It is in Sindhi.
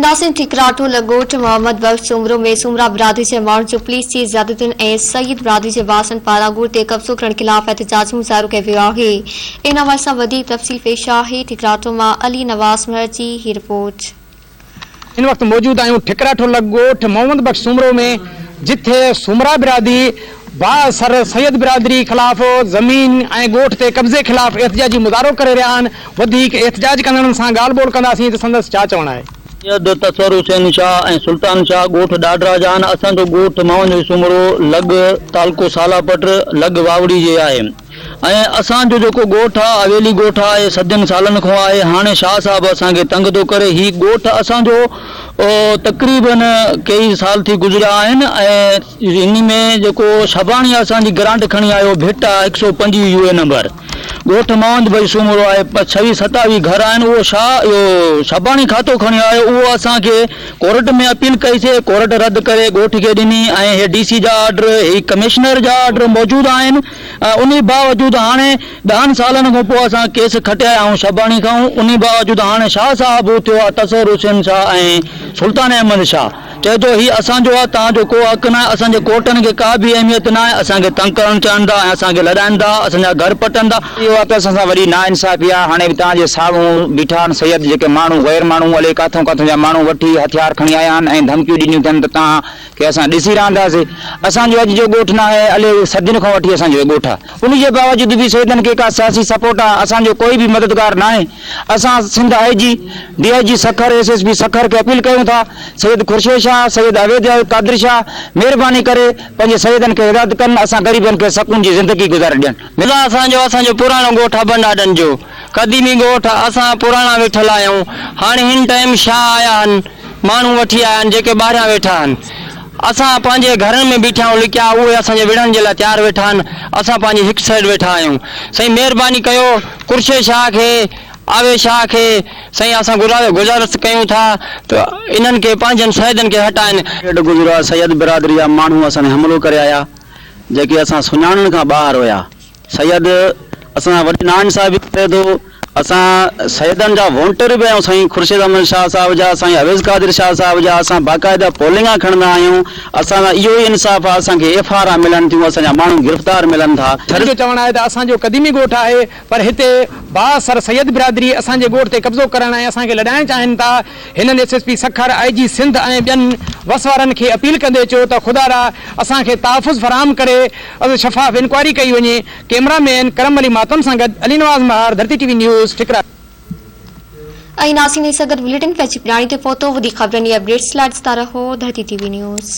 ناظرين ٺڪراٺو لڳ ڳوٺ محمد بخش سومرو ۾ سومرا برادري جي ماڻهن جو پوليس جي زيادتين ۽ سيد برادري جي وارثن پاران ڳوٺ تي قبضو ڪرڻ خلاف احتجاجي مظاهرو ڪيو ويو آهي. ان حوالي سان وڌيڪ تفصيل پيش آهي ٺڪراٺو مان علي نواز مهر جي هي رپورٽ. هن وقت موجود آهيون ٺڪراٺو لڳ ڳوٺ محمد بخش سومرو ۾ جٿي سومرا برادري بااثر سيد برادري خلاف زمين ۽ ڳوٺ تي قبضي خلاف احتجاجي مظاهرو ڪري رهيا آهن. وڌيڪ احتجاج ڪندڙن سان ڳالهه ٻولهه ڪنداسين ته سندس ڇا چوڻ آهي. سيد تصور حسين شاهه ۽ سلطان شاهه ڳوٺ ڏاڏرا جا آهن. اسان جو ڳوٺ محمد علي سومرو لڳ تعلقو سالاپٽ لڳ واوڙي جي آهي ۽ اسان جو جيڪو ڳوٺ آهي حويلي ڳوٺ آهي صدين سالن کان آهي هاڻي شاهه صاحب اسان کي تنگ ٿو ڪري هي ڳوٺ اسان جو تقريبن ڪيئي سال ٿي گذريا آهن ۽ انهي ۾ جيڪو شباڻي اسان جي گرانٽ کڻي آيو ڀٽ آهي هڪ سو پنجويهه يو اي نمبر ڳوٺ محمد ڀئي سومرو آهي ڇويهه ستاويهه گهر آهن اهو شاهه اهو شباڻي کاتو کڻي آيو اهو اسان کي ڪورٽ ۾ اپيل ڪئي سي ڪورٽ رد ڪري ڳوٺ کي ڏني ۽ هي ڊي سي جا آرڊر هي ڪمشنر جا آرڊر موجود آهن ۽ انهي باوجود هاڻي ڏهن سالن کان پوء اسان ڪيس کٽيا آهيون شباڻي کان انهي باوجود هاڻي شاهه صاحب اٿيو آهي تصور حسين شاهه ۽ سلطان احمد شاهه چئي ٿو هي اسان جو آهي توهان جو ڪو حق ناهي اسان جي ڪورٽن کي ڪا به اهميت ناهي اسان کي تنگ ڪرڻ چاهن ٿا ۽ اسان کي لڏائن ٿا اسان جا گهر پٽن ٿا. اهو آهي ته اسان سان وڏي ناانصافي آهي هاڻي به توهان جي سامهون بيٺا آهن سيد جيڪي ماڻهو غير ماڻهو الائي ڪاٿون ڪاٿون جا ماڻهو وٺي هٿيار کڻي آيا آهن ۽ ڌمڪيون ڏنيون اٿن ته توهان کي اسان ڏسي رهنداسين اسان جو اڄ جو ڳوٺ ناهي الائي صدين کان وٺي اسان جو هي ڳوٺ آهي ان جي باوجود به سيدن کي ڪا سياسي سپورٽ آهي اسان جو ڪوئي به مددگار ناهي اسان Sindh I G, D I G Sukkur, S S P Sukkur کي اپيل ڪيون ٿا سيد خورشيد شاهه، سيد اويد قادر شاهه مهرباني ڪري پنهنجي سيدن کي هدايت ڪن اسان غريبن کي سڪون جي زندگي گذاري ڏين. ملا اسان جو اسان جو پراڻو ڳوٺ ابن ڏاڏن جو قديمي ڳوٺ اسان پراڻا ويٺل آهيون هاڻي هن ٽائيم شاهه آيا آهن ماڻهو وٺي آيا آهن جيڪي ٻاهريان ويٺا آهن اسان پنهنجي گهرن ۾ بيٺا آهيون لڪيا اهي اسان جي وڙهڻ جي لاء تيار ويٺا آهن اسان پنهنجي هڪ سائيڊ ويٺا آهيون سائين مهرباني ڪيو قرشي شاهه کي آوي شاهه کي سائين اسان گذارش ڪيون ٿا ته انهن کي پنهنجن سيدن کي هٽائن. ڏيڍ گذريو آهي سيد برادري جا ماڻهو اسان تي حملو ڪري آيا جيڪي اسان سڃاڻڻ کان ٻاهر هيا سيد اسان سان وڏي ناانصافي ڪري ٿو اسان سيدن جا وونٽر به آهيون سائين خورشيد احمد شاهه صاحب جا سائين اويس قادر شاهه صاحب جا اسان باقاعده پولنگا کڻندا آهيون اسان سان اهو ئي انصاف آهي اسان کي ايف آر آر ملن ٿيون اسان جا ماڻهو گرفتار ملن ٿا. هن جو چوڻ آهي ته اسان جو قديمي ڳوٺ آهي پر هتي بااثر سيد برادري اسان جي ڳوٺ تي قبضو ڪرڻ ۽ اسان کي لڏائڻ چاهين ٿا. هنن S S P Sukkur, I G Sindh ۽ ٻين وس وارن کي اپيل ڪندي چيو ته خدارا اسان کي تحفظ فراهم ڪري شفاف انڪوائري ڪئي وڃي. ڪئميرا مين ڪرم علي ماتم سان گڏ علي نواز مهار، ڌرتي ٽي وي نيوز، ٺڪرا. ۽ ناظرين هي سان گڏ بليٽن پنهنجي پڄاڻي تي پهتو وڌيڪ خبرن ۽ اپڊيٽس لاء ڏسندا رهو ڌرتي ٽي وي نيوز.